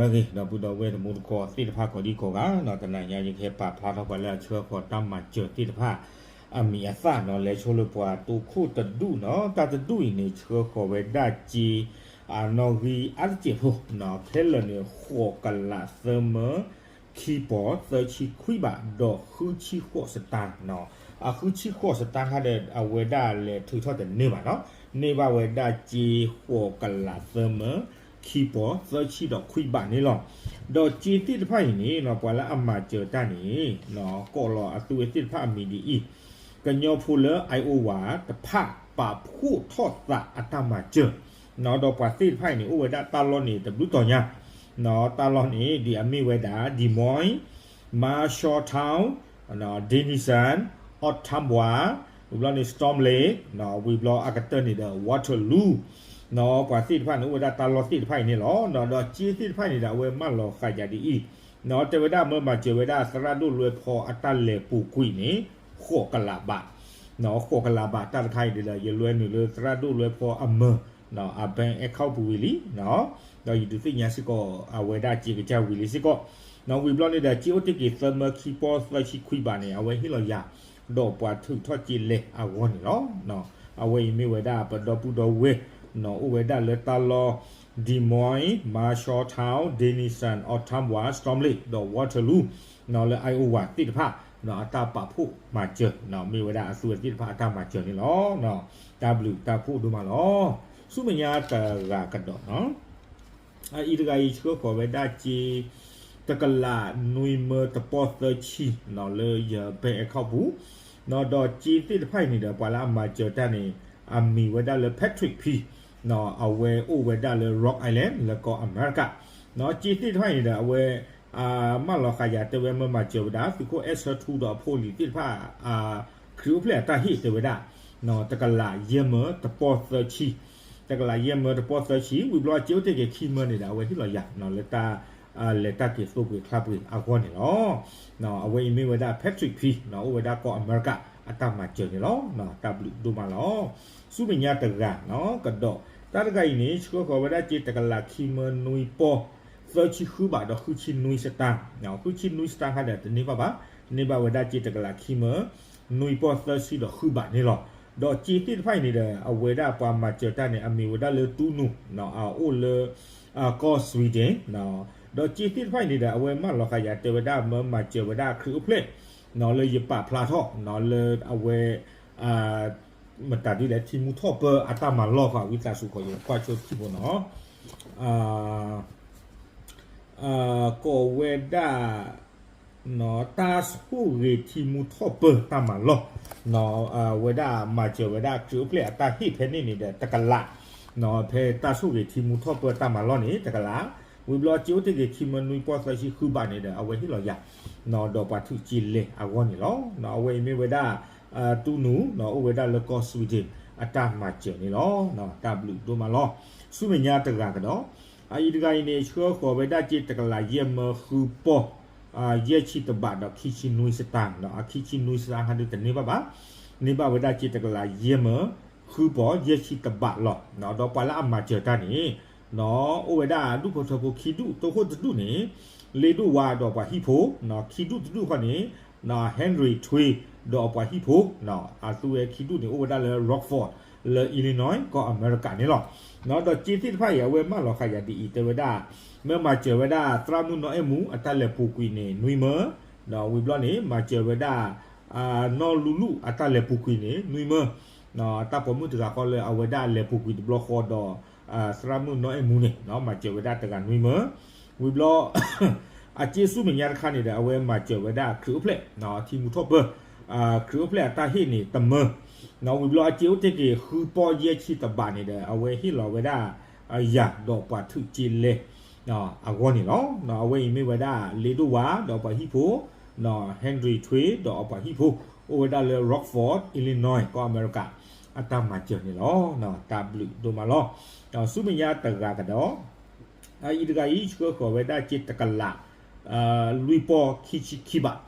ဂ့ၤ ဒီပုၢ်ဒီဝဲၢ်တံၤသကိးသ့ၣ်တဖၣ်ကိးဒံကိးဂၤနီၤ, တနၤညါယကဟဲပာ်ဖျါထီၣ်ပှၤလၢအဆှၢဃီၤတၢ်မၤစၢၤသ့ၣ်တဖၣ် အမံၤအသၣ်နီၤ, လဲၤဆိလၢပှၤတိခိၣ်တဒူၣ်နီၤ, တၢ်တဒူၣ်အံၤန့ၣ် ဆှၢဃီၤဝဲဒၣ်စ့ အနီၣ်ဂံၢ်အါတစဲးဖိနီၤ, ခဲလၢာ်န့ၣ် ဃိးကလးသၢမၢ ခံပီၤသၢဆံခွံဘး ဒီးဃုဆံဃိးစတၢၣ်နီၤ, အဃုဆံဃိးစတၣ်ခါဒီး အဝဲဒၣ်လဲၤထုးထီၣ်တန့ၢ်ဘၣ်နီၤ, န့ၢ်ဘၣ်ဝဲဒၣ်စ့ဃိးကလးသၢမၢ ခံပီၤသၢဆံဒီးခွံဘးန့ၣ်လီၤ. ဒီးစ့သ့ၣ်တဖၣ်အံၤန့ၣ်နီၤ, ပှၤလၢအမၤစၢၤတၢ်န့ၣ် ကိးလီၤအသုဝဲသ့ၣ်တဖၣ်အမံၤဒ်အံၤ, ကညီဖိလၢ Iowa တဖၣ် ပာ်ဖှိၣ်ထီၣ်သးအတၢ်မၤစၢၤနီၤ, ဒီးပှၤသ့ၣ်တဖၣ်အံၤန့ၣ် အိၣ်ဝဲဒၣ်တၢ်လီၢ်န့ၣ် တဘျုးတီၤညါနီၤ, တၢ်လီၢ်န့ၣ် ဒ်အမ့ၢ်ဝဲဒၣ် Des Moines, Marshalltown, Denison, Ottumwa, ဝံၤဘျီန့ၣ် Storm Lake, ဝံၤဘျီအကတၢၢ်န့ၣ်ဒီး Waterloo နီၤ, ပှၤသ့ၣ်တဖၣ်န့ၣ် အိၣ်ဝဲဒၣ်တၢ်လီၢ်သ့ၣ်တဖၣ်အံၤန့ၣ်လီၤ. ဒီးစ့သ့ၣ်တဖၣ်န့ၣ်ဒီး အဝဲမၢလီၤဃာ်ယၤဒ်အံၤနီၤ, တဲဝဲဒၣ်မၢမၤစၢၤဝဲဒၣ်သရၣ်ဒိၣ်လွဲဖီအတၢ်လဲၤပူၤကွံာ်န့ၣ် ဃိးကလးဘးနီၤ, ဃိးကလးဘးတၢ်တခါအံၤန့ၣ်ဒီး ယလွဲနုာ်လၢသရၣ်ဒိၣ်လွဲဖီအမၢ အ bank account ပူၤဝံၤလံနီၤ, ဒီးယဒုးသ့ၣ်ညါစ့ၢ်ကီး အဝဲဒၣ်စ့ကစၢ်ဝံၤလံစ့ၢ်ကီးနီၤ, ဝံၤဘျီန့ၣ်ဒီး စ့အိၣ်တ့ၢ်က့ၤသၢမၢခံပီသၢဆံခွံဘးန့ၣ် အဝဲဟ့ၣ်လီၤယၤ ဒီးပှၤထုးထီၣ်စ့လဲၤအဂီၢ်န့ၣ်လီၤ. အဝဲအံၤမ့ၢ်ဝဲဒၣ်ပဒီပုၢ်ဒီဝဲၢ်နီၤ, အိၣ်ဝဲဒၣ်လၢတၢ်လီၢ် Des Moines, Marshalltown, Denison, Ottumwa, Storm Lake ဒီး Waterloo နီၤ, လၢ Iowa သ့ၣ်တဖၣ်နီၤ, အတၢ်ပာ်ဖှိၣ်မၤစၢၤနီၤ, မ့ၢ်ဝဲဒၣ်အသုဝဲသ့ၣ်တဖၣ်အတၢ်မၤစၢၤန့ၣ်လီၤ. တၢ်ဘျုးတၢ်ဖှိၣ်ဒိၣ်မးလီၤ. ဆူမဲာ်ညါတဂၤကဒီးနီၤ, အအံၤတဂၤအံၤ ဆှၢဃီၤဝဲဒၣ်စ့ တကလးနွံမၢတပီၢ်သၢဆံနီၤ, လၢယ bank account ပူၤနီၤ, ဒီးစ့သ့ၣ်တဖၣ်အံၤန့ၣ်ဒီး ပှၤလၢအမၤစၢၤတၢ်န့ၣ် အမံၤဝဲဒၣ်လၢ Patrick P နီၤ, အဝဲအိၣ်ဝဲဒၣ်လၢ Rock Island လၢကီၢ်အမဲရကၤ နီၤ, စ့သ့ၣ်တဖၣ်အံၤန့ၣ်ဒီး အဝဲ မၢလီၤဃာ်ယၤတဲဝဲမၢမၤစၢၤဝဲဒၣ် သုးခိၣ်အဲၣ်ဆၢထူဒီးအဖိအလံၤသ့ၣ်တဖၣ် ခရံာ်အိၣ်ဖျဲၣ်အတၢ်ဟ့ၣ်တဲဝဲဒၣ် တကလးယဲၢ်မၢတပီၢ်သၢဆံ, တကလးယဲၢ်မၢတပီၢ်သၢဆံ, ဝံၤဘျီအစ့အိၣ်တ့ၢ်က့ၤခံမၢန့ၣ်ဒီး အဝဲဟ့ၣ်လီၤယၤနီၤ, လၢတၢ် လဲၤတၢ်က့ၤသိပှ့ၤချါပှ့ၤအဂီၢ်န့ၣ်လီၤ. အဝဲအံၤမ့ၢ်ဝဲဒၣ် Patrick P နီၤ, အိၣ်ဝဲဒၣ်ကီၢ်အမဲရကၤ အတၢ်မၤစၢၤန့ၣ်လီၤ. တၢ်ဘျုးဒိၣ်မးလီၤ. ဆူမဲာ်ညါတဂၤနီၤ, ကဒီး တၢ်တဂၤအံၤန့ၣ် ဆှၢဃီၤဝဲဒၣ်စ့ တကလးခံမၢနွံပီၢ် သၢဆံဃုဘး ဒီးဃုဆံနွံစတၢ်, ဃုဆံနွံစတၢ်ခါဒီးတန့ၢ်ဘၣ်ဘၣ်, န့ၢ်ဘၣ်ဝဲဒၣ်စ့ တကလးခံမၢ နွံပီၢ်သၢဆံဒီးဃုဘးန့ၣ်လီၤ. ဒီးစ့သ့ၣ်တဖၣ်အံၤန့ၣ်ဒီး အဝဲဒၣ်ပှၤမၤစၢၤတၢ်န့ၣ် အမံၤဝဲဒၣ်လၢ တူနူၤ အအိၣ်လၢ ကီၢ် Sweden ဒီးစ့သ့ၣ်တဖၣ်အံၤန့ၣ်ဒီး အဝဲမၢလီၤဃာ်ယၤတဲဝဲဒၣ် မၢမၤစၢၤဝဲဒၣ်ခရံာ်အိၣ်ဖျဲၣ် လၢယပာ်ဖျါထီၣ် လၢအဝဲ မတၤဒ်လဲၣ် ထံမူထီၣ်ပၢအတၢ်မၤလီၢ်ဃီ ဝံသးစူၤဃီ ယကွၢ်ဆိထံဖိနီၤ, ကိးဝဲဒၣ် တၢ်ဆိၣ်ဂ့ၤထံမူထီၣ်ပၢတၢ်မၤလီၢ်, ဝဲဒၣ်မၤစၢၤဝဲဒၣ်ခရံာ်အိၣ်ဖျဲၣ်အတၢ်ဟ့ၣ်ဖဲန့ၣ်န့ၣ်ဒီး တကလး, ဖဲတၢ်ဆိၣ်ဂ့ၤထံမူထီၣ်ပၢတၢ်မၤလီၢ်န့ၣ် တကလး, ဝံၤဘျီစ့အိၣ်တ့ၢ်က့ၤခံမၢနွံပီၢ်သၢဆံဃုဘးန့ၣ်ဒီး အဝဲဟ့ၣ်လီၤယၤ ဒီးပှၤထုးစ့လဲၤအဂီၢ်န့ၣ်လီၤ. အဝဲအံၤမ့ၢ်ဝဲဒၣ် တူနူၤ အိၣ်ဝဲဒၣ်လၢကီၢ် Sweden အတၢ်မၤစၢၤန့ၣ်လီၤ. တၢ်ဘျုးဒိၣ်မးလီၤ. ဆူမဲာ်ညါတဂၤကဒီး, အအံၤတဂၤအံၤန့ၣ် ဆှၢဃီၤဝဲဒၣ်စ့ တကလးယဲၢ်မၢဃုပီၢ် ယဲၢ်ဆံတဘး ဒီးခံဆံနွံစတၢ်, အခံဆံနွံစတၢ်ဟါဒုတန့ၢ်ဘၣ်ဘၣ်, န့ၢ်ဘၣ်ဝဲဒၣ်စ့ တကလးယဲၢ်မၢဃုပီၢ် ယဲၢ်ဆံတဘးလီၤ. ဒီးပှၤလၢအမၤစၢၤတၢ်န့ၣ် အိၣ်ဝဲဒၣ်ဒူၣ်ဖိထၢဖိခံဒူၣ်, တိခိၣ်တဒူၣ်န့ၣ် လ့ဒိၣ်ဝါဒီးပှၤဟံၣ်ဖိ, ခံဒူၣ်တဒူၣ်ဃီန့ၣ် Henry Thuy ဒီးပှၤဟံၣ်ဖိ, အသုဝဲခံဒူၣ်န့ၣ် အိၣ်ဝဲဒၣ်လၢ Rockford လၢ Illinois ကီၢ်အမဲရကၤန့ၣ်လီၤ. ဒီးစ့သ့ၣ်တဖၣ်အံၤ အဝဲမၢလီၤဃာ်ယၤဒ်အံၤ တဲဝဲဒၣ် မၢမၤစၢၤဝဲဒၣ် သရၣ်မုၣ်နီၢ်အဲၣ်မူအတၢ်လဲၤပူၤကွံာ်န့ၣ် နွံမၢ, ဒီးဝံၤဘျီန့ၣ် မၤစၢၤဝဲဒၣ် နီၢ်လူလူအတၢ်လဲၤပူၤကွံာ်န့ၣ် နွံမၢ, တၢ်ပိာ်မုၣ်တဂၤဃီလၢအဝဲဒၣ်လဲၤပူၤကွံာ်တဘျီဃီဒီး သရၣ်မုၣ်နီၢ်အဲၣ်မူန့ၣ် မၤစၢၤဝဲဒၣ်တဂၤနွံမၢ, ဝံၤဘျီ အစ့ဆူမဲာ်ညါတခါန့ၣ်ဒီး အဝဲမၤစၢၤဝဲဒၣ်ခရံာ်အိၣ်ဖျဲၣ် ထံမူထီၣ်ပၢ ခရံာ်အိၣ်ဖျဲၣ်အတၢ်ဟ့ၣ်န့ၣ်တမၢ, ဝံၤဘျီအစ့အိၣ်တ့ၢ်က့ၤဃုပီၢ်ယဲၢ်ဆံတဘးန့ၣ်ဒီး အဝဲဟ့ၣ်လီၤဝဲဒၣ် ယၤဒီးပှၤထုးစ့လဲၤ အဂီၢ်န့ၣ်လီၤ. အဝဲအံၤမ့ၢ်ဝဲဒၣ် လ့ဒိၣ်ဝါဒီးပှၤဟံၣ်ဖိ, Henry Thuy ဒီးပှၤဟံၣ်ဖိ, အိၣ်ဝဲဒၣ်လၢ Rockford, Illinois ကီၢ်အမဲရကၤ အတၢ်မၤစၢၤန့ၣ်လီၤ. တၢ်ဘျုးဒိၣ်မးလီၤ. ဆူမဲာ်ညါတဂၤကဒီး အအံၤတဂၤအံၤ ဆှၢဃီၤဝဲဒၣ်စ့တကလး လွံၢ်ပီၢ်ခံဆံခံဘး,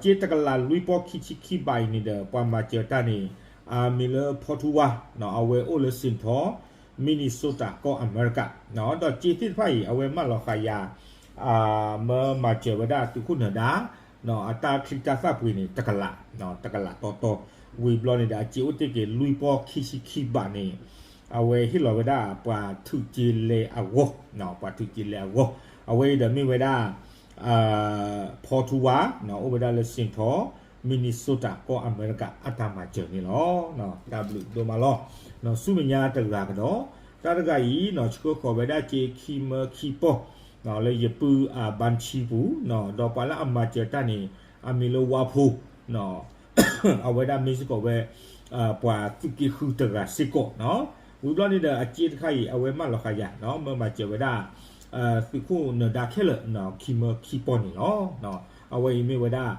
စ့တကလးလွံၢ်ပီၢ်ခံဆံခံဘးအံၤန့ၣ်ဒီး ပှၤမၤစၢၤတၢ်န့ၣ် မံၤလၢဖီထူဝါ, အဝဲအိၣ်လၢ Saint Paul, Minnesota ကီၢ်အမဲရကၤ, ဒီးစ့သ့ၣ်တဖၣ်အံၤ အဝဲမၢလီၤဃာ်ယၤ မၢမၤစၢၤဝဲဒၣ်သုးခိၣ်နၢၤဒါ အတၢ်ချံတၢ်သၣ်ပှ့ၤန့ၣ် တကလး, တကလးတီတီ, ဝံၤဘျီန့ၣ်ဒီး အစ့အိၣ်တ့ၢ်က့ၤလွံၢ်ပီၢ်ခံဆံခံဘးန့ၣ် အဝဲဟ့ၣ်လီၤဝဲဒၣ်ပှၤထုးက့လဲအဂီၢ်, ပှၤထုးက့လဲအဂီၢ်, အဝဲအံၤဒီးမ့ၢ်ဝဲဒၣ် ဖီထူဝါ အိၣ်ဝဲဒၣ်လၢ Saint Paul, Minnesota ကီၢ်အမဲရကၤ အတၢ်မၤစၢၤန့ၣ်လီၤ. တၢ်ဘျုးဒိၣ်မးလီၤ. ဆူမဲာ်ညါတဂၤကဒီး, တၢ်တဂၤအံၤ ဆှၢဃီၤဝဲဒၣ်စ့ခံမၢခံပီၢ် လၢယပုၢ်အဘၣ်ဆံပူၤ, ဒီးပှၤလၢအမၤစၢၤတၢ်န့ၣ် အမံၤလၢဝါဖိ အဝဲဒၣ်မ့ၢ်စ့ၢ်ကီးဝဲ ပှၤသုးက့ဃုတဂၤစ့ၢ်ကီး, ဝံၤဘျီန့ၣ်ဒီး အစ့တခါအံၤ အဝဲမၢလီၤဃာ်ယၤ မၢမၤစၢၤဝဲဒၣ် သုးခိၣ်နၢၤဒါခဲလၢာ် ခံမၢခံပီၢ်န့ၣ်လီၤ. အဝဲအံၤမ့ၢ်ဝဲဒၣ်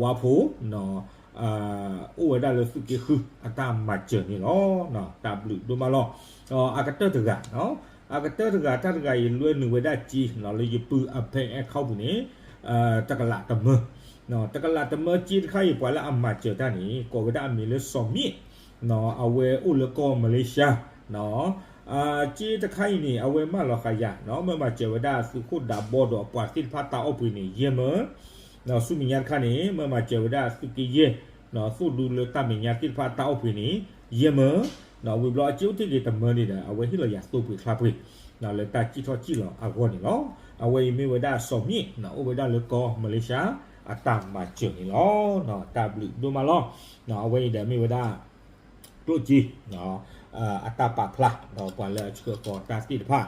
ဝါဖိ အိၣ်ဝဲဒၣ်လၢသုးက့ဃုအတၢ်မၤစၢၤန့ၣ်လီၤ. တၢ်ဘျုးဒိၣ်မးလီၤ. အကတၢၢ်တဂၤ, အကတၢၢ်တဂၤ တၢ်တဂၤအံၤ လွဲနုာ်ဝဲဒၣ်စ့ လၢယပုၢ်အ bank account ပူၤန့ၣ် တကလးတမၢ, တကလးတမၢ စ့တခါအံၤ ပှၤလၢအမၤစၢၤတၢ်န့ၣ် ကိးဝဲဒၣ်အမံၤလၢစီၤမ့ၣ်, အဝဲအိၣ်လၢကီၢ်မလ့ၡါ စ့တခါအံၤန့ၣ် အဝဲမၢလီၤဃာ်ယၤ မၢမၤစၢၤဝဲဒၣ်သုးခိၣ်ဒးဘီဒီးအပှၤသ့ၣ်တဖၣ်တၢ်အီၣ်ပှ့ၤန့ၣ် ယဲၢ်မၢ, ဆူမဲာ်ညါတခါန့ၣ် မၢမၤစၢၤဝဲဒၣ်သုးက့ယဲၢ် သိၣ်ဒူလၢတၢ်မဲာ်ညါသ့ၣ်တဖၣ်တၢ်အီၣ်ပှ့ၤန့ၣ် ယဲၢ်မၢ, ဝံၤဘျီအစ့အိၣ်တ့ၢ်က့ၤတမၢန့ၣ်ဒီး အဝဲဟ့ၣ်လီၤယၤသိပှ့ၤချါပှ့ၤ လၢတၢ်စံၣ်ထီၣ်စံၣ်လီၤအဂီၢ်န့ၣ်လီၤ. အဝဲအံၤမ့ၢ်ဝဲဒၣ်စီၤမ့ၣ် အိၣ်ဝဲဒၣ်လၢကီၢ်မလ့ၡါ အတၢ်မၤစၢၤန့ၣ်လီၤ. တၢ်ဘျုးဒိၣ်မးလီၤ. အဝဲအံၤဒီးမ့ၢ်ဝဲဒၣ် ကျိၣ်စ့ အတၢ်ပာ်ဖျါ ဒီးပှၤလၢအဆှၢဃီၤတၢ်သ့ၣ်တဖၣ်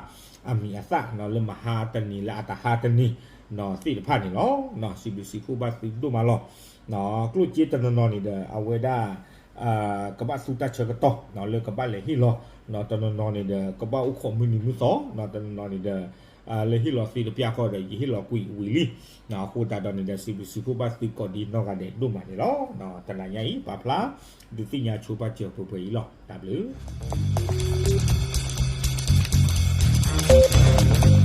အမံၤအသၣ် လၢမဟါတနံၤ လၢအတဟါတနံၤ သ့ၣ်တဖၣ်န့ၣ်လီၤ. စံးဘျုးစံးဖှိၣ်ဘၣ်သုဒိၣ်မးလီၤ. ကျိၣ်စ့တနီၤနီၤန့ၣ်ဒီး အဝဲဒၣ် ကဘၣ်သူတၢ်ဆၢကတီၢ် လၢကဘၣ်လဲၤဟ့ၣ်လီၤ, တနီၤနီၤန့ၣ်ဒီး ကဘၣ်အိၣ်ခိးမုၢ်နံၤမုၢ်သီ, တနီၤနီၤန့ၣ်ဒီး လၢဟ့ၣ်လီၤသ့တပျၢ်ဃီဒီး ယဟ့ၣ်လီၤကွံာ်ဝံၤလံ. အဃိသတးဒီးန့ၣ်ဒီး စံးဘျုးစံးဖှိၣ်ဘၣ်သုကိးဒံနီၢ်ဂၤဒဲးဒိၣ်မးန့ၣ်လီၤ. တနၤညါအံၤ ပာ်ဖျါ ဒုးသ့ၣ်ညါဆိပာ်စၢၤပှဲၤပှဲၤအံၤလီၤ. တၢ်ဘျုး